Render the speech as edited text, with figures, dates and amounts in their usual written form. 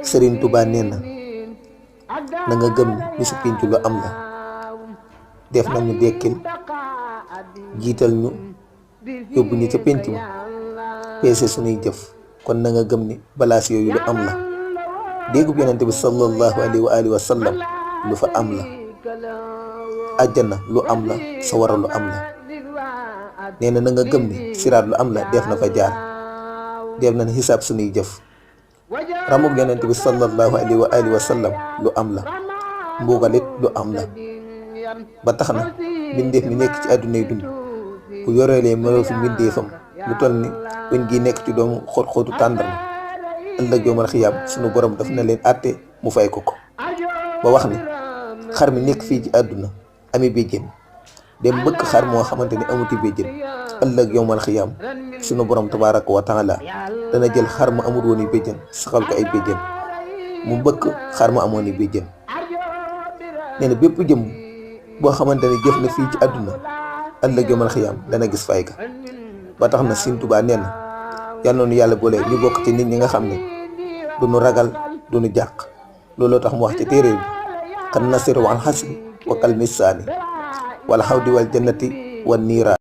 Sëriñ Tuubaa nee na na nga gëm ni bisu pénc lu am la def nañu dekkil jiital ñu yóbbu ñu ca pénc ma peese suñuy jëf kon na nga gëm ni balaas yooyu lu am la déggub yonente bi sallallahu alayhi wa alihi wa sallam lu fa am la àjjana lu am la sawara lu am la nee na nga gëm ni siraat lu am la def na fa jaar def nañ xisaab suñuy jëf ramuk yonente bi sallallahu alayhi wa alihi wa sallam lu am la mbuugalit lu am la ba tax na mbindeef mi nekk ci àddunay dund bu yoreelee meloo fi mbindeefam lu toll ni weñ gi nekk ci doomu xóot-xóotu tàndarma ëllëg yawmal xiyaam sunu borom daf na leen àtte mu fay ko ba wax ni xar mi nekk fii ci àdduna ami béjjén dem mbëkk xar moo xamante ni amuti béjjén ëllëg yawmal xiyaam sunu borom tabaaraka wa taala dana jël xar mu amul woon i béjjén saxal ko ay béjjén mu mbëkk xar mu amoon i béjjén nee na bépp jëm boo xamante ne jëf na fii ci àdduna ëllëg yawmal xiyaam dana gis fay ga ba tax na Sëriñ Tuubaa nee na yal na nu yàlla boole ñu bokk ci nit ñi nga xam ne duñu ragal duñu jàq looloo tax mu wax ci téere bi kan nasiru wal xasri wa kal misaani wal xawdi wal jannati wan niiraan